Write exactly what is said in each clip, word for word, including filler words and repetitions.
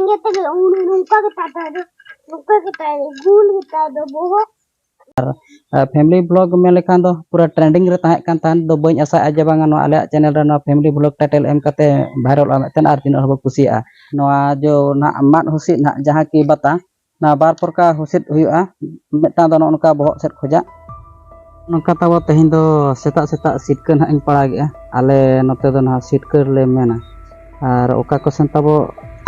ᱠᱟᱛᱮ ᱜᱮ ᱩᱱᱤ ᱱᱚᱝᱠᱟ ᱜᱮ ᱛᱟᱦᱮᱸ ᱫᱚ, ᱱᱚᱝᱠᱟ ᱜᱮ ᱛᱟᱦᱮᱸ ᱫᱚ, ᱜᱩᱞ ᱜᱮ ᱛᱟᱦᱮᱸ ᱫᱚ ᱵᱚᱦᱚᱜ᱾ ᱟᱨ, ᱟᱨ family vlog ᱢᱮᱱ ᱞᱮᱠᱷᱟᱱ ᱫᱚ ᱯᱩᱨᱟᱹ trending ᱨᱮ ᱛᱟᱦᱮᱸ ᱠᱟᱱ ᱛᱟᱦᱮᱸᱫ᱾ ᱫᱚ ᱵᱟᱹᱧ ᱟᱥᱟᱭᱮᱫᱼᱟ ᱡᱮ ᱵᱟᱝᱟ ᱱᱚᱣᱟ ᱟᱞᱮᱭᱟᱜ channel ᱨᱮ ᱱᱚᱣᱟ family vlog title ᱮᱢ ᱠᱟᱛᱮ ᱵᱷᱟᱭᱨᱟᱞᱚᱜᱼᱟ ᱢᱤᱫᱴᱮᱱ, ᱟᱨ ᱛᱤᱱᱟᱹᱜ ᱦᱚᱲ ᱠᱚ ᱠᱩᱥᱤᱭᱟᱜᱼᱟ᱾ ᱱᱚᱣᱟ ᱡᱚ ᱱᱟᱦᱟᱜ ᱢᱟᱫ ᱦᱩᱥᱤᱫ ᱱᱟᱦᱟᱜ ᱡᱟᱦᱟᱸ ᱠᱤ ᱵᱟᱛᱟ, ᱱᱚᱣᱟ ᱵᱟᱨ ᱯᱨᱚᱠᱟᱨ ᱦᱩᱥᱤᱫ ᱦᱩᱭᱩᱜᱼᱟ᱾ ᱢᱤᱫᱴᱟᱝ ᱫᱚ ᱱᱚᱜᱼᱚ ᱱᱚᱝᱠᱟ ᱵᱚᱦᱚᱜ ᱥᱮᱫ ᱠᱷᱚᱡᱟᱜ᱾ ᱱᱚᱝᱠᱟ ᱛᱟᱵᱚ ᱛᱮᱦᱮᱧ ᱫᱚ ᱥᱮᱛᱟᱜ ᱥᱮᱛᱟᱜ ᱥᱤᱴᱠᱟᱹ ᱱᱟᱦᱟᱜ ᱤᱧ ᱯᱟᱲᱟᱜᱮᱜᱼᱟ᱾ ᱟᱞᱮ ᱱᱚᱛᱮ ᱫᱚ ᱱᱟᱦᱟᱜ ᱥᱤᱴᱠᱟᱹ ᱞᱮ ᱢᱮᱱᱟ᱾ ᱟᱨ ᱚᱠᱟ ᱠᱚ ᱥᱮᱱ ᱛᱟᱵᱚ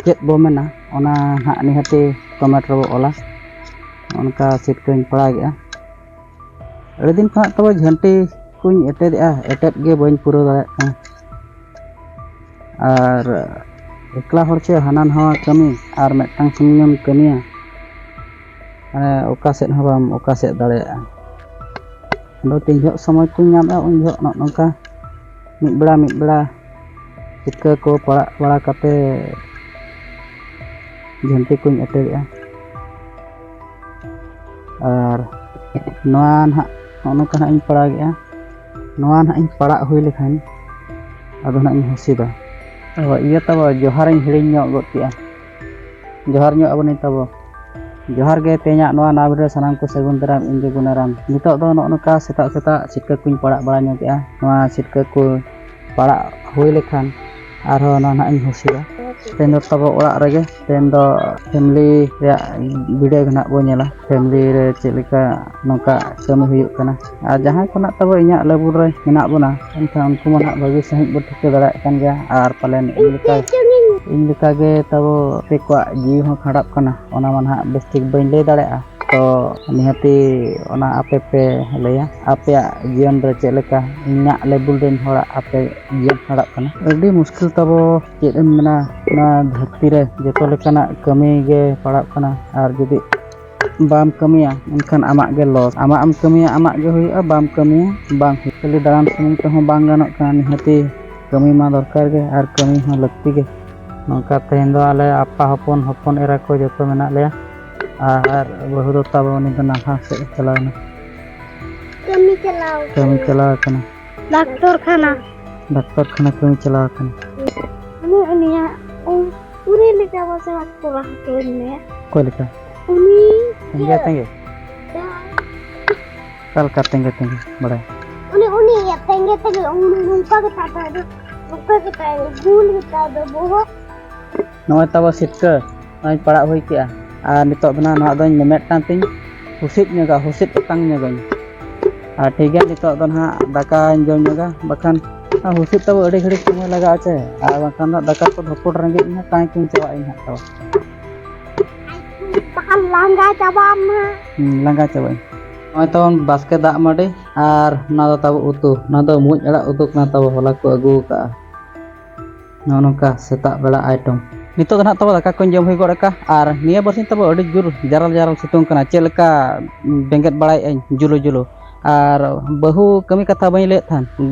ᱪᱮᱫ ᱵᱚ ᱢᱮᱱᱟ, ᱚᱱᱟ ᱱᱟᱦᱟᱜ ᱱᱤᱦᱟᱹᱛᱤ comment ᱨᱮᱵᱚ ᱚᱞᱟ᱾ ᱚᱱᱠᱟ ᱥᱤᱴᱠᱟᱹᱧ ᱯᱟᱲᱟᱜᱮᱜᱼᱟ᱾ ᱟᱹᱰᱤ ᱫᱤᱱ ᱠᱷᱚᱱᱟᱜ ᱛᱟᱵᱚ ᱡᱷᱟᱹᱱᱴᱤ ᱠᱚᱧ ᱮᱴᱮᱫᱮᱜᱼᱟ, ᱮᱴᱮᱫ ᱜᱮ ᱵᱟᱹᱧ ᱯᱩᱨᱟᱹᱣ ᱫᱟᱲᱮᱭᱟᱜ ᱠᱟᱱᱟ᱾ ᱟᱨ ᱮᱠᱞᱟ ᱦᱚᱲ ᱪᱮ ᱦᱟᱱᱟ ᱱᱟᱣᱟ ᱠᱟᱹᱢᱤ ᱟᱨ ᱢᱤᱫᱴᱟᱝ ᱥᱩᱢᱩᱝᱮᱢ ᱠᱟᱹᱢᱤᱭᱟ, ᱢᱟᱱᱮ ᱚᱠᱟ ᱥᱮᱫ ᱦᱚᱸ ᱵᱟᱢ ᱚᱠᱟ ᱥᱮᱫ ᱫᱟᱲᱮᱭᱟᱜᱼᱟ᱾ ᱟᱫᱚ ᱛᱤᱱ ᱡᱚᱦᱚᱜ ᱥᱚᱢᱚᱭ ᱠᱚᱧ ᱧᱟᱢᱮᱫᱼᱟ, ᱩᱱ ᱡᱚᱦᱚᱜ ᱱᱚᱜᱼᱚ ᱱᱚᱝᱠᱟ ᱢᱤᱫ ᱵᱮᱲᱟ ᱢᱤᱫ ᱵᱮᱲᱟ ᱥᱤᱴᱠᱟᱹ ᱠᱚ ᱯᱟᱲᱟᱜ ᱵᱟᱲᱟ ᱠᱟᱛᱮ ᱡᱷᱟᱹᱱᱴᱤ ᱠᱚᱧ ᱮᱴᱮᱫᱮᱜᱼᱟ᱾ ᱟᱨ ᱱᱚᱣᱟ ᱱᱟᱦᱟᱜ ᱱᱚᱜᱼᱚ ᱱᱚᱝᱠᱟ ᱱᱟᱦᱟᱜ ᱤᱧ ᱯᱟᱲᱟᱜᱮᱜᱼᱟ᱾ ᱱᱚᱣᱟ ᱱᱟᱦᱟᱜ ᱤᱧ ᱯᱟᱲᱟᱜ ᱦᱩᱭ ᱞᱮᱠᱷᱟᱱ ᱟᱫᱚ ᱱᱟᱦᱟᱜ ᱤᱧ ᱦᱩᱥᱤᱫᱟ᱾ ᱚ, ᱤᱭᱟᱹ ᱛᱟᱵᱚ ᱡᱚᱦᱟᱨᱤᱧ ᱦᱤᱲᱤᱧ ᱧᱚᱜ ᱜᱚᱫ ᱠᱮᱜᱼᱟ᱾ ᱡᱚᱦᱟᱨ ᱧᱚᱜ ᱟᱵᱚᱱᱤᱧ ᱛᱟᱵᱚ᱾ ᱡᱚᱦᱟᱨ ᱜᱮ, ᱛᱮᱦᱮᱧᱟᱜ ᱱᱚᱣᱟ ᱱᱟᱣᱟ video ᱨᱮ ᱥᱟᱱᱟᱢ ᱠᱚ ᱥᱟᱹᱜᱩᱱ ᱫᱟᱨᱟᱢ, ᱤᱧ ᱜᱮ ᱜᱩᱱᱟᱨᱟᱢ᱾ ᱱᱤᱛᱚᱜ ᱫᱚ ᱱᱚᱜᱼᱚ ᱱᱚᱝᱠᱟ ᱥᱮᱛᱟᱜ ᱥᱮᱛᱟᱜ ᱥᱤᱴᱠᱟᱹ ᱠᱚᱧ ᱯᱟᱲᱟᱜ ᱵᱟᱲᱟ ᱧᱚᱜᱮᱜᱼᱟ᱾ ᱱᱚᱣᱟ ᱥᱤᱴᱠᱟᱹ ᱠᱚ ᱯᱟᱲᱟᱜ ᱦᱩᱭ ᱞᱮᱠᱷᱟᱱ ᱟᱨᱦᱚᱸ ᱱᱚᱣᱟ ᱱᱟᱦᱟᱜ ᱤᱧ ᱦᱩᱥᱤᱫᱟ᱾ ᱛᱮᱦᱮᱧ ᱫᱚ ᱛᱟᱵᱚ ᱚᱲᱟᱜ ᱨᱮᱜᱮ, ᱛᱮᱦᱮᱧ ᱫᱚ family ᱨᱮᱭᱟᱜ video ᱜᱮ ᱱᱟᱦᱟᱜ ᱵᱚ ᱧᱮᱞᱟ᱾ Family ᱨᱮ ᱪᱮᱫ ᱞᱮᱠᱟ ᱱᱚᱝᱠᱟ ᱠᱟᱹᱢᱤ ᱦᱩᱭᱩᱜ ᱠᱟᱱᱟ᱾ ᱟᱨ ᱡᱟᱦᱟᱸᱭ ᱠᱚ ᱱᱟᱦᱟᱜ ᱛᱟᱵᱚ ᱤᱧᱟᱹᱜ level ᱨᱮ ᱢᱮᱱᱟᱜ ᱵᱚᱱᱟ, ᱮᱱᱠᱷᱟᱱ ᱩᱱᱠᱩ ᱢᱟ ᱱᱟᱦᱟᱜ ᱵᱷᱟᱹᱜᱤ ᱥᱟᱺᱦᱤᱡ ᱵᱚ ᱴᱷᱤᱠᱟᱹ ᱫᱟᱲᱮᱭᱟᱜ ᱠᱟᱱ ᱜᱮᱭᱟ᱾ ᱟᱨ ᱯᱟᱞᱮᱱ ᱤᱧ ᱞᱮᱠᱟ, ᱤᱧ ᱞᱮᱠᱟ ᱜᱮ ᱛᱟᱵᱚ ᱟᱯᱮ ᱠᱚᱣᱟᱜ ᱡᱤᱣᱤ ᱦᱚᱸ ᱠᱷᱟᱸᱰᱟᱜ ᱠᱟᱱᱟ, ᱚᱱᱟ ᱢᱟ ᱱᱟᱦᱟᱜ ᱵᱮᱥ ᱴᱷᱤᱠ ᱵᱟᱹᱧ ᱞᱟᱹᱭ ᱫᱟᱲᱮᱭᱟᱜᱼᱟ᱾ ᱛᱚ ᱱᱤᱦᱟᱹᱛᱤ ᱚᱱᱟ ᱟᱯᱮ ᱯᱮ ᱞᱟᱹᱭᱟ, ᱟᱯᱮᱭᱟᱜ ᱡᱤᱭᱚᱱ ᱨᱮ ᱪᱮᱫ ᱞᱮᱠᱟ ᱤᱧᱟᱹᱜ level ᱨᱮᱱ ᱦᱚᱲᱟᱜ ᱟᱯᱮ ᱡᱤᱭᱚᱱ ᱠᱷᱟᱸᱰᱟᱜ ᱠᱟᱱᱟ᱾ ᱟᱹᱰᱤ ᱢᱩᱥᱠᱤᱞ ᱛᱟᱵᱚ, ᱪᱮᱫ ᱮᱢ ᱢᱮᱱᱟ, ᱱᱚᱣᱟ ᱫᱷᱟᱹᱨᱛᱤ ᱨᱮ ᱡᱚᱛᱚ ᱞᱮᱠᱟᱱᱟᱜ ᱠᱟᱹᱢᱤ ᱜᱮ ᱯᱟᱲᱟᱜ ᱠᱟᱱᱟ᱾ ᱟᱨ ᱡᱩᱫᱤ ᱵᱟᱢ ᱠᱟᱹᱢᱤᱭᱟ, ᱮᱱᱠᱷᱟᱱ ᱟᱢᱟᱜ ᱜᱮ loss᱾ ᱟᱢᱟᱜ ᱮᱢ ᱠᱟᱹᱢᱤᱭᱟ, ᱟᱢᱟᱜ ᱜᱮ ᱦᱩᱭᱩᱜᱼᱟ, ᱵᱟᱢ ᱠᱟᱹᱢᱤᱭᱟ, ᱵᱟᱝ ᱦᱩᱭᱩᱜᱼᱟ᱾ ᱠᱷᱟᱹᱞᱤ ᱫᱟᱬᱟᱱ ᱥᱩᱢᱩᱝ ᱛᱮᱦᱚᱸ ᱵᱟᱝ ᱜᱟᱱᱚᱜ ᱠᱟᱱᱟ, ᱱᱤᱦᱟᱹᱛᱤ ᱠᱟᱹᱢᱤ ᱢᱟ ᱫᱚᱨᱠᱟᱨ ᱜᱮ ᱟᱨ ᱠᱟᱹᱢᱤ ᱦᱚᱸ ᱞᱟᱹᱠᱛᱤ ᱜᱮ᱾ ᱱᱚᱝᱠᱟ ᱛᱮᱦᱮᱧ ᱫᱚ ᱟᱞᱮ ᱟᱯᱟ ᱦᱚᱯᱚᱱ, ᱦᱚᱯᱚᱱ ᱮᱨᱟ ᱠᱚ ᱡᱚᱛᱚ ᱢᱮᱱᱟᱜ ᱞᱮᱭᱟ᱾ ᱟᱨ ᱵᱟᱹᱦᱩ ᱫᱚ ᱛᱟᱵᱚ ᱩᱱᱤ ᱫᱚ ᱱᱟᱞᱦᱟ ᱥᱮᱫ ᱮ ᱪᱟᱞᱟᱣ ᱮᱱᱟ᱾ ᱠᱟᱹᱢᱤ ᱪᱟᱞᱟᱣ ᱠᱟᱹᱢᱤ ᱠᱟᱱᱟ᱾ ᱪᱟᱞᱟᱣ ᱟᱠᱟᱱᱟ᱾ ᱰᱟᱠᱛᱚᱨ ᱠᱷᱟᱱᱟ᱾ ᱰᱟᱠᱛᱚᱨ ᱠᱷᱟᱱᱟ ᱠᱟᱹᱢᱤ ᱪᱟᱞᱟᱣ ᱟᱠᱟᱱᱟ᱾ ᱩᱱᱤ ᱩᱱᱤᱭᱟᱜ ᱩᱱ-, ᱩᱱᱤ ᱞᱮᱠᱟ ᱥᱮ ᱵᱟᱠᱚ ᱞᱟᱦᱟ ᱠᱮᱫ ᱢᱮᱭᱟ? ᱚᱠᱚᱭ ᱞᱮᱠᱟ? ᱩᱱᱤ ᱛᱮᱸᱜᱮ ᱤᱭᱟᱹ, ᱛᱮᱸᱜᱮ? ᱡᱟᱦᱟᱸᱭ ᱚᱠᱟ ᱞᱮᱠᱟ ᱛᱮᱸᱜᱮ ᱛᱮᱸᱜᱮ ᱵᱟᱲᱟᱭ? ᱩᱱᱤ, ᱩᱱᱤ ᱤᱭᱟᱹ ᱛᱮᱸᱜᱮ ᱛᱮᱸᱜᱮ, ᱩᱱᱤ ᱱᱚᱝᱠᱟ ᱜᱮ ᱛᱟᱦᱮᱸ ᱫᱚ, ᱱᱚᱝᱠᱟ ᱜᱮ ᱛᱟᱦᱮᱸ ᱫᱚ, ᱜᱩᱞ ᱜᱮ ᱛᱟᱦᱮᱸ ᱫᱚ ᱵᱚᱦᱚᱜ᱾ ᱱᱚᱜᱼᱚᱭ ᱛᱟᱵᱚ ᱥᱤᱛᱠᱟᱹ, ᱱᱚᱜᱼᱚᱭ ᱯᱟᱲᱟᱜ ᱦᱩᱭ ᱠᱮᱜᱼᱟ᱾ ᱟᱨ ᱱᱤᱛᱚᱜ ᱫᱚ ᱱᱟᱦᱟᱜ ᱱᱚᱣᱟ ᱫᱚᱧ ᱢᱮᱢᱮᱫ ᱠᱟᱱ ᱛᱤᱧ ᱦᱩᱥᱤᱫ ᱧᱚᱜᱟ, ᱦᱩᱥᱤᱫ ᱚᱴᱟᱝ ᱧᱚᱜᱟᱹᱧ᱾ ᱟᱨ ᱴᱷᱤᱠ ᱜᱮᱭᱟ, ᱱᱤᱛᱚᱜ ᱫᱚ ᱱᱟᱦᱟᱜ ᱫᱟᱠᱟᱧ ᱡᱚᱢ ᱧᱚᱜᱟ, ᱵᱟᱠᱷᱟᱱ ᱦᱩᱥᱤᱫ ᱛᱟᱵᱚ ᱟᱹᱰᱤ ᱜᱷᱟᱹᱲᱤᱡ ᱥᱚᱢᱚᱭ ᱞᱟᱜᱟᱜᱼᱟ ᱪᱮ, ᱟᱨ ᱵᱟᱝᱠᱷᱟᱱ ᱫᱚ ᱫᱟᱠᱟ ᱠᱚ ᱫᱷᱚᱯᱚᱲ ᱨᱮᱸᱜᱮᱡ ᱤᱧ ᱦᱟᱸᱜ, ᱛᱟᱭ ᱠᱚᱧ ᱪᱟᱵᱟᱜ ᱤᱧ ᱦᱟᱸᱜ ᱛᱟᱵᱚ᱾ ᱵᱟᱠᱷᱟᱱ ᱞᱟᱸᱜᱟ ᱪᱟᱵᱟᱜ ᱟᱢ ᱦᱟᱸᱜ᱾ ᱦᱩᱸ, ᱞᱟᱸᱜᱟ ᱪᱟᱵᱟᱜ ᱤᱧ᱾ ᱱᱚᱜᱼᱚᱭ ᱛᱟᱵᱚᱱ ᱵᱟᱥᱠᱮ ᱫᱟᱜ ᱢᱟᱹᱰᱤ, ᱟᱨ ᱱᱚᱣᱟ ᱫᱚ ᱛᱟᱵᱚ ᱩᱛᱩ, ᱱᱚᱣᱟ ᱫᱚ ᱢᱩᱸᱡ ᱟᱲᱟᱜ ᱩᱛᱩ ᱠᱟᱱᱟ ᱛᱟᱵᱚ, ᱦᱚᱞᱟ ᱠᱚ ᱟᱹᱜᱩ ᱟᱠᱟᱫᱼᱟ᱾ ᱱᱚᱜᱼᱚ ᱱᱚᱝᱠᱟ ᱥᱮᱛᱟᱜ ᱵᱮᱲᱟ item᱾ ᱱᱤᱛᱚᱜ ᱫᱚ ᱱᱟᱦᱟᱜ ᱛᱟᱵᱚ ᱫᱟᱠᱟ ᱠᱚᱧ ᱡᱚᱢ ᱦᱩᱭ ᱜᱚᱫ ᱟᱠᱟᱫᱼᱟ, ᱟᱨ ᱱᱤᱭᱟᱹ ᱵᱟᱨᱥᱤᱧ ᱛᱟᱵᱚ ᱟᱹᱰᱤ ᱡᱳᱨ ᱡᱟᱨᱟᱞ ᱡᱟᱨᱟᱞ ᱥᱤᱛᱩᱝ ᱠᱟᱱᱟ, ᱪᱮᱫ ᱞᱮᱠᱟ ᱵᱮᱸᱜᱮᱫ ᱵᱟᱲᱟᱭᱮᱫ ᱟᱹᱧ ᱡᱩᱞᱩ ᱡᱩᱞᱩ᱾ ᱟᱨ ᱵᱟᱹᱦᱩ ᱠᱟᱹᱢᱤ ᱠᱟᱛᱷᱟ ᱵᱟᱹᱧ ᱞᱟᱹᱭᱮᱫ ᱛᱟᱦᱮᱱ,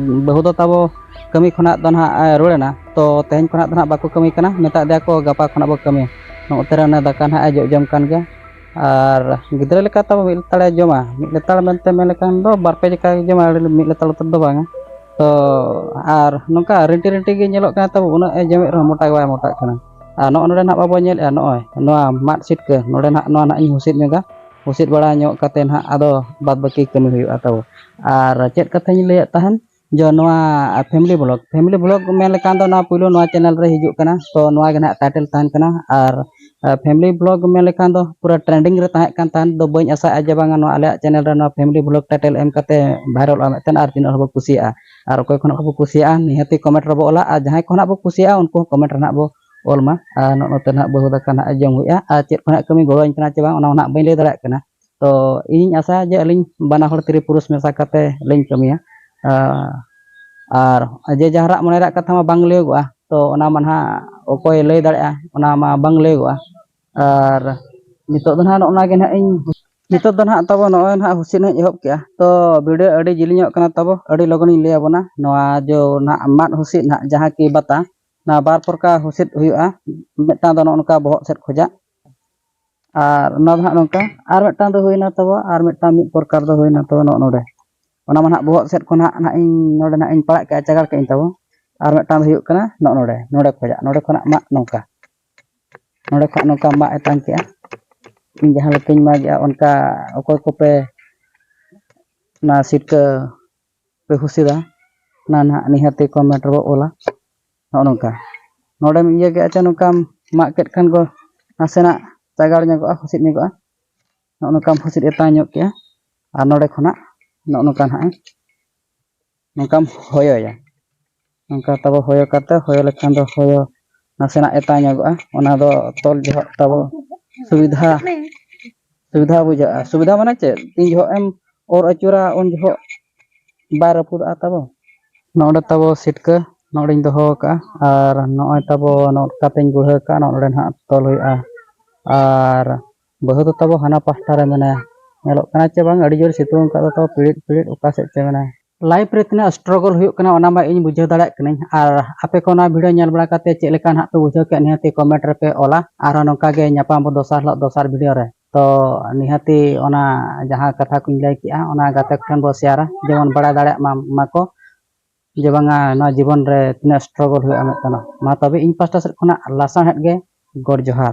ᱵᱟᱹᱦᱩ ᱫᱚ ᱛᱟᱵᱚ ᱠᱟᱹᱢᱤ ᱠᱷᱚᱱᱟᱜ ᱫᱚ ᱱᱟᱦᱟᱜ ᱮ ᱨᱩᱣᱟᱹᱲ ᱮᱱᱟ, ᱛᱚ ᱛᱮᱦᱮᱧ ᱠᱷᱚᱱᱟᱜ ᱫᱚ ᱱᱟᱦᱟᱜ ᱵᱟᱠᱚ ᱠᱟᱹᱢᱤ ᱠᱟᱱᱟ, ᱢᱮᱛᱟᱜ ᱫᱮᱭᱟ ᱠᱚ ᱜᱟᱯᱟ ᱠᱷᱚᱱᱟᱜ ᱵᱚ ᱠᱟᱹᱢᱤᱭᱟ᱾ ᱱᱚᱛᱮ ᱨᱮ ᱚᱱᱮ ᱫᱟᱠᱟ ᱱᱟᱦᱟᱜ ᱮ ᱡᱚᱜ ᱡᱚᱢ ᱠᱟᱱ ᱜᱮᱭᱟ᱾ ᱟᱨ ᱜᱤᱫᱽᱨᱟᱹ ᱞᱮᱠᱟ ᱛᱟᱵᱚ ᱢᱤᱫ ᱞᱮᱛᱟᱲᱮ ᱡᱚᱢᱟ, ᱢᱤᱫ ᱞᱮᱛᱟᱲ ᱢᱮᱱᱛᱮ ᱢᱮᱱ ᱞᱮᱠᱷᱟᱱ ᱫᱚ ᱵᱟᱨ ᱯᱮ ᱡᱚᱠᱷᱟ ᱜᱮ ᱡᱚᱢᱟ, ᱟᱹᱰᱤ ᱢᱤᱫ ᱞᱮᱛᱟᱲ ᱩᱛᱟᱹᱨ ᱫᱚ ᱵᱟᱝᱟ᱾ ᱛᱚ ᱟᱨ ᱱᱚᱝᱠᱟ ᱨᱤᱱᱴᱤ ᱨᱤᱱᱴᱤ ᱜᱮ ᱧᱮᱞᱚᱜ ᱠᱟᱱᱟ ᱛᱟᱵᱚ, ᱩᱱᱟᱹᱜ ᱮ ᱡᱚᱢᱮᱫ ᱨᱮᱦᱚᱸ ᱢᱚᱴᱟ ᱜᱮ ᱵᱟᱭ ᱢᱚᱴᱟᱜ ᱠᱟᱱᱟ᱾ ᱟᱨ ᱱᱚᱜᱼᱚ ᱱᱚᱰᱮ ᱱᱟᱦᱟᱜ ᱵᱟᱵᱚ ᱧᱮᱞᱮᱫᱼᱟ, ᱱᱚᱜᱼᱚᱭ ᱱᱚᱣᱟ ᱢᱟᱫ ᱥᱤᱴᱠᱟᱹ, ᱱᱚᱰᱮ ᱱᱟᱦᱟᱜ ᱱᱚᱣᱟ ᱱᱟᱦᱟᱜ ᱤᱧ ᱦᱩᱥᱤᱫ ᱧᱚᱜᱟ, ᱦᱩᱥᱤᱫ ᱵᱟᱲᱟ ᱧᱚᱜ ᱠᱟᱛᱮ ᱱᱟᱦᱟᱜ ᱟᱫᱚ ᱵᱟᱫᱽ ᱵᱟᱹᱠᱤ ᱠᱟᱹᱢᱤ ᱦᱩᱭᱩᱜᱼᱟ ᱛᱟᱵᱚ᱾ ᱟᱨ ᱪᱮᱫ ᱠᱟᱛᱷᱟᱧ ᱞᱟᱹᱭᱮᱫ ᱛᱟᱦᱮᱱ, ᱡᱮ ᱱᱚᱣᱟ family vlog, family vlog ᱢᱮᱱ ᱞᱮᱠᱷᱟᱱ ᱫᱚ ᱱᱚᱣᱟ ᱯᱩᱭᱞᱩ ᱱᱚᱣᱟ channel ᱨᱮ ᱦᱤᱡᱩᱜ ᱠᱟᱱᱟ, ᱛᱚ ᱱᱚᱣᱟ ᱜᱮ ᱱᱟᱦᱟᱜ title ᱛᱟᱦᱮᱱ ᱠᱟᱱᱟ᱾ ᱟᱨ ᱟᱨ family vlog ᱢᱮᱱ ᱞᱮᱠᱷᱟᱱ ᱫᱚ ᱯᱩᱨᱟᱹ trending ᱨᱮ ᱛᱟᱦᱮᱸ ᱠᱟᱱ ᱛᱟᱦᱮᱸᱫ᱾ ᱫᱚ ᱵᱟᱹᱧ ᱟᱥᱟᱭᱮᱫᱼᱟ ᱡᱮ ᱵᱟᱝᱟ ᱱᱚᱣᱟ ᱟᱞᱮᱭᱟᱜ channel ᱨᱮ ᱱᱚᱣᱟ family vlog title ᱮᱢ ᱠᱟᱛᱮ ᱵᱷᱟᱭᱨᱟᱞᱚᱜᱼᱟ ᱢᱤᱫᱴᱮᱱ, ᱟᱨ ᱛᱤᱱᱟᱹᱜ ᱦᱚᱲ ᱠᱚ ᱠᱩᱥᱤᱭᱟᱜᱼᱟ᱾ ᱟᱨ ᱚᱠᱚᱭ ᱠᱷᱚᱱᱟᱜ ᱠᱚ ᱠᱩᱥᱤᱭᱟᱜᱼᱟ, ᱱᱤᱦᱟᱹᱛᱤ comment ᱨᱮᱵᱚ ᱚᱞᱟ, ᱟᱨ ᱡᱟᱦᱟᱸᱭ ᱠᱷᱚᱱᱟᱜ ᱵᱚ ᱠᱩᱥᱤᱭᱟᱜᱼᱟ ᱩᱱᱠᱩ ᱦᱚᱸ comment ᱨᱮ ᱱᱟᱦᱟᱜ ᱵᱚ ᱚᱞ ᱢᱟ᱾ ᱟᱨ ᱱᱚᱜᱼᱚ ᱱᱚᱛᱮ ᱱᱟᱦᱟᱜ ᱵᱟᱹᱦᱩ ᱫᱟᱠᱟ ᱱᱟᱦᱟᱜ ᱡᱚᱢ ᱦᱩᱭᱩᱜᱼᱟ, ᱟᱨ ᱪᱮᱫ ᱠᱚ ᱱᱟᱦᱟᱜ ᱠᱟᱹᱢᱤ ᱜᱚᱲᱚᱣᱟᱹᱧ ᱠᱟᱱᱟ ᱪᱮ ᱵᱟᱝ, ᱚᱱᱟ ᱦᱚᱸ ᱱᱟᱦᱟᱜ ᱵᱟᱹᱧ ᱞᱟᱹᱭ ᱫᱟᱲᱮᱭᱟᱜ ᱠᱟᱱᱟ᱾ ᱛᱚ ᱤᱧᱤᱧ ᱟᱥᱟᱭᱟ ᱡᱮ ᱟᱹᱞᱤᱧ ᱵᱟᱱᱟ ᱦᱚᱲ ᱛᱤᱨᱤ ᱯᱩᱨᱩᱥ ᱢᱮᱥᱟ ᱠᱟᱛᱮ ᱞᱤᱧ ᱠᱟᱹᱢᱤᱭᱟ᱾ ᱟᱨ ᱡᱮ ᱡᱟᱦᱟᱸ ᱨᱟᱜ ᱢᱚᱱᱮ ᱨᱮᱭᱟᱜ ᱠᱟᱛᱷᱟ ᱢᱟ ᱵᱟᱝ ᱞᱟᱹᱭᱚᱜᱚᱜᱼᱟ, ᱛᱚ ᱚᱱᱟ ᱢᱟ ᱱᱟᱦᱟᱜ ᱚᱠᱚᱭ ᱞᱟᱹᱭ ᱫᱟᱲᱮᱭᱟᱜᱼᱟ, ᱚᱱᱟ ᱢᱟ ᱵᱟᱝ ᱞᱟᱹᱭᱚᱜᱚᱜᱼᱟ᱾ ᱟᱨ ᱱᱤᱛᱚᱜ ᱫᱚ ᱱᱟᱦᱟᱜ ᱱᱚᱜᱼᱚ ᱱᱟ ᱜᱮ ᱱᱟᱦᱟᱜ ᱤᱧ, ᱱᱤᱛᱚᱜ ᱫᱚ ᱱᱟᱦᱟᱜ ᱛᱟᱵᱚ ᱱᱚᱜᱼᱚᱭ ᱱᱟᱦᱟᱜ ᱦᱩᱥᱤᱫ ᱱᱟᱦᱟᱜ ᱤᱧ ᱮᱦᱚᱵ ᱠᱮᱜᱼᱟ᱾ ᱛᱚ video ᱟᱹᱰᱤ ᱡᱤᱞᱤᱧᱚᱜ ᱠᱟᱱᱟ ᱛᱟᱵᱚ, ᱟᱹᱰᱤ ᱞᱚᱜᱚᱱᱤᱧ ᱞᱟᱹᱭ ᱟᱵᱚᱱᱟ᱾ ᱱᱚᱣᱟ ᱡᱚ ᱱᱟᱦᱟᱜ ᱢᱟᱫ ᱦᱩᱥᱤᱫ ᱱᱟᱦᱟᱜ ᱡᱟᱦᱟᱸ ᱠᱤ ᱵᱟᱛᱟ, ᱱᱚᱣᱟ ᱵᱟᱨ ᱯᱨᱚᱠᱟᱨ ᱦᱩᱥᱤᱫ ᱦᱩᱭᱩᱜᱼᱟ᱾ ᱢᱤᱫᱴᱟᱝ ᱫᱚ ᱱᱚᱜᱼᱚ ᱱᱚᱝᱠᱟ ᱵᱚᱦᱚᱜ ᱥᱮᱫ ᱠᱷᱚᱡᱟᱜ, ᱟᱨ ᱚᱱᱟ ᱫᱚ ᱦᱟᱸᱜ ᱱᱚᱝᱠᱟ, ᱟᱨ ᱢᱤᱫᱴᱟᱝ ᱫᱚ ᱦᱩᱭᱱᱟ ᱛᱟᱵᱚ, ᱟᱨ ᱢᱤᱫᱴᱟᱝ ᱢᱤᱫ ᱯᱨᱚᱠᱟᱨ ᱫᱚ ᱦᱩᱭᱱᱟ ᱛᱟᱵᱚ ᱱᱚᱜᱼᱚ ᱱᱚᱰᱮ᱾ ᱚᱱᱟ ᱢᱟ ᱱᱟᱦᱟᱜ ᱵᱚᱦᱚᱜ ᱥᱮᱫ ᱠᱷᱚᱱ ᱦᱟᱸᱜ, ᱱᱟᱦᱟᱜ ᱤᱧ ᱱᱚᱰᱮ ᱱᱟᱦᱟᱜ ᱤᱧ ᱯᱟᱲᱟᱜ ᱠᱮᱜᱼᱟ, ᱪᱟᱜᱟᱲ ᱠᱮᱜᱼᱟᱹᱧ ᱛᱟᱵᱚ᱾ ᱟᱨ ᱢᱤᱫᱴᱟᱝ ᱫᱚ ᱦᱩᱭᱩᱜ ᱠᱟᱱᱟ ᱱᱚᱜᱼᱚ ᱱᱚᱰᱮ, ᱱᱚᱰᱮ ᱠᱷᱚᱱᱟᱜ ᱢᱟᱜ ᱱᱚᱝᱠᱟ᱾ ᱱᱚᱰᱮ ᱠᱷᱚᱱ ᱱᱚᱝᱠᱟ ᱢᱟᱜ ᱮᱛᱟᱝ ᱠᱮᱜᱼᱟ᱾ ᱤᱧ ᱡᱟᱦᱟᱸ ᱞᱮᱠᱟᱧ ᱢᱟᱜᱮᱜᱼᱟ, ᱚᱱᱠᱟ ᱚᱠᱚᱭ ᱠᱚᱯᱮ ᱚᱱᱟ ᱥᱤᱴᱠᱟᱹ ᱯᱮ ᱦᱩᱥᱤᱫᱟ, ᱚᱱᱟ ᱱᱟᱦᱟᱜ ᱱᱤᱦᱟᱹᱛᱤ ᱠᱚᱢᱮᱱᱴ ᱨᱮᱵᱚ ᱚᱞᱟ᱾ ᱱᱚᱜᱼᱚ ᱱᱚᱝᱠᱟ ᱱᱚᱰᱮᱢ ᱤᱭᱟᱹ ᱠᱮᱜᱼᱟ ᱪᱮ, ᱱᱚᱝᱠᱟᱢ ᱢᱟᱜ ᱠᱮᱫ ᱠᱷᱟᱱ ᱠᱚ ᱱᱟᱥᱮᱱᱟᱜ ᱪᱟᱜᱟᱲ ᱧᱚᱜᱚᱜᱼᱟ, ᱦᱩᱥᱤᱫ ᱧᱚᱜᱚᱜᱼᱟ᱾ ᱱᱚᱜᱼᱚ ᱱᱚᱝᱠᱟᱢ ᱦᱩᱥᱤᱫ ᱮᱛᱟᱝ ᱧᱚᱜ ᱠᱮᱜᱼᱟ᱾ ᱟᱨ ᱱᱚᱰᱮ ᱠᱷᱚᱱᱟᱜ ᱱᱚᱜᱼᱚ ᱱᱚᱝᱠᱟ ᱱᱟᱦᱟᱜ ᱱᱚᱝᱠᱟᱢ ᱦᱚᱭᱚᱭᱟ᱾ ᱱᱚᱝᱠᱟ ᱛᱟᱵᱚ ᱦᱚᱭᱚ ᱠᱟᱛᱮ, ᱦᱚᱭᱚ ᱞᱮᱠᱷᱟᱱ ᱫᱚ ᱦᱚᱭᱚ ᱱᱟᱥᱮᱱᱟᱜ ᱮᱛᱟᱝ ᱧᱚᱜᱚᱜᱼᱟ, ᱚᱱᱟ ᱫᱚ ᱛᱚᱞ ᱡᱚᱦᱚᱜ ᱛᱟᱵᱚ ᱥᱩᱵᱤᱫᱷᱟ, ᱥᱩᱵᱤᱫᱷᱟ ᱵᱩᱡᱷᱟᱹᱜᱼᱟ᱾ ᱥᱩᱵᱤᱫᱷᱟ ᱢᱟᱱᱮ ᱪᱮᱫ? ᱛᱤᱱ ᱡᱚᱦᱚᱜ ᱮᱢ ᱚᱨ ᱟᱹᱪᱩᱨᱟ, ᱩᱱ ᱡᱚᱦᱚᱜ ᱵᱟᱭ ᱨᱟᱹᱯᱩᱫᱚᱜᱼᱟ ᱛᱟᱵᱚ᱾ ᱱᱚᱰᱮ ᱛᱟᱵᱚ ᱥᱤᱴᱠᱟᱹ ᱱᱚᱰᱮᱧ ᱫᱚᱦᱚ ᱟᱠᱟᱫᱼᱟ, ᱟᱨ ᱱᱚᱜᱼᱚᱭ ᱛᱟᱵᱚ ᱱᱚᱝᱠᱟᱛᱮᱧ ᱜᱩᱲᱦᱟᱹ ᱟᱠᱟᱫᱼᱟ, ᱱᱚᱰᱮ ᱱᱟᱦᱟᱜ ᱛᱚᱞ ᱦᱩᱭᱩᱜᱼᱟ᱾ ᱟᱨ ᱵᱟᱹᱦᱩ ᱫᱚ ᱛᱟᱵᱚ ᱦᱟᱱᱟ ᱯᱟᱦᱴᱟ ᱨᱮ ᱢᱮᱱᱟᱭᱟ, ᱧᱮᱞᱚᱜ ᱠᱟᱱᱟ ᱪᱮ ᱵᱟᱝ, ᱟᱹᱰᱤ ᱡᱳᱨ ᱥᱤᱛᱩᱝ ᱟᱠᱟᱫ ᱫᱚ ᱛᱟᱵᱚ, ᱯᱤᱲᱤᱫ ᱯᱤᱲᱤᱫ ᱚᱠᱟ ᱥᱮᱫ ᱪᱮ ᱢᱮᱱᱟᱭᱟ᱾ ᱞᱟᱭᱤᱯᱷ ᱨᱮ ᱛᱤᱱᱟᱹᱜ ᱥᱴᱨᱟᱜᱚᱞ ᱦᱩᱭᱩᱜ ᱠᱟᱱᱟ, ᱚᱱᱟ ᱢᱟ ᱤᱧ ᱵᱩᱡᱷᱟᱹᱣ ᱫᱟᱲᱮᱭᱟᱜ ᱠᱟᱹᱱᱟᱹᱧ᱾ ᱟᱨ ᱟᱯᱮ ᱠᱚ ᱱᱚᱣᱟ ᱵᱷᱤᱰᱤᱭᱳ ᱧᱮᱞ ᱵᱟᱲᱟ ᱠᱟᱛᱮ ᱪᱮᱫ ᱞᱮᱠᱟ ᱱᱟᱦᱟᱜ ᱯᱮ ᱵᱩᱡᱷᱟᱹᱣ ᱠᱮᱫ, ᱱᱤᱦᱟᱹᱛᱤ ᱠᱚᱢᱮᱱᱴ ᱨᱮᱯᱮ ᱚᱞᱟ᱾ ᱟᱨᱦᱚᱸ ᱱᱚᱝᱠᱟ ᱜᱮ ᱧᱟᱯᱟᱢ ᱵᱚ ᱫᱚᱥᱟᱨ ᱦᱤᱞᱳᱜ ᱫᱚᱥᱟᱨ ᱵᱷᱤᱰᱤᱭᱳ ᱨᱮ᱾ ᱛᱚ ᱱᱤᱦᱟᱹᱛᱤ ᱚᱱᱟ ᱡᱟᱦᱟᱸ ᱠᱟᱛᱷᱟ ᱠᱚᱧ ᱞᱟᱹᱭ ᱠᱮᱜᱼᱟ, ᱚᱱᱟ ᱜᱟᱛᱮ ᱠᱚ ᱴᱷᱮᱱ ᱵᱚ ᱥᱮᱭᱟᱨᱟ, ᱡᱮᱢᱚᱱ ᱵᱟᱲᱟᱭ ᱫᱟᱲᱮᱭᱟᱜ ᱢᱟ, ᱢᱟᱠᱚ ᱡᱮ ᱵᱟᱝᱟ ᱱᱚᱣᱟ ᱡᱤᱵᱚᱱ ᱨᱮ ᱛᱤᱱᱟᱹᱜ ᱥᱴᱨᱟᱜᱚᱞ ᱦᱩᱭᱩᱜᱼᱟ ᱢᱤᱫᱴᱟᱝ᱾ ᱢᱟ ᱛᱚᱵᱮ ᱤᱧ ᱯᱟᱥᱴᱟ ᱥᱮᱫ ᱠᱷᱚᱱᱟᱜ ᱞᱟᱥᱟᱬᱦᱮᱫ ᱜᱮ ᱜᱚᱰ ᱡᱚᱦᱟᱨ᱾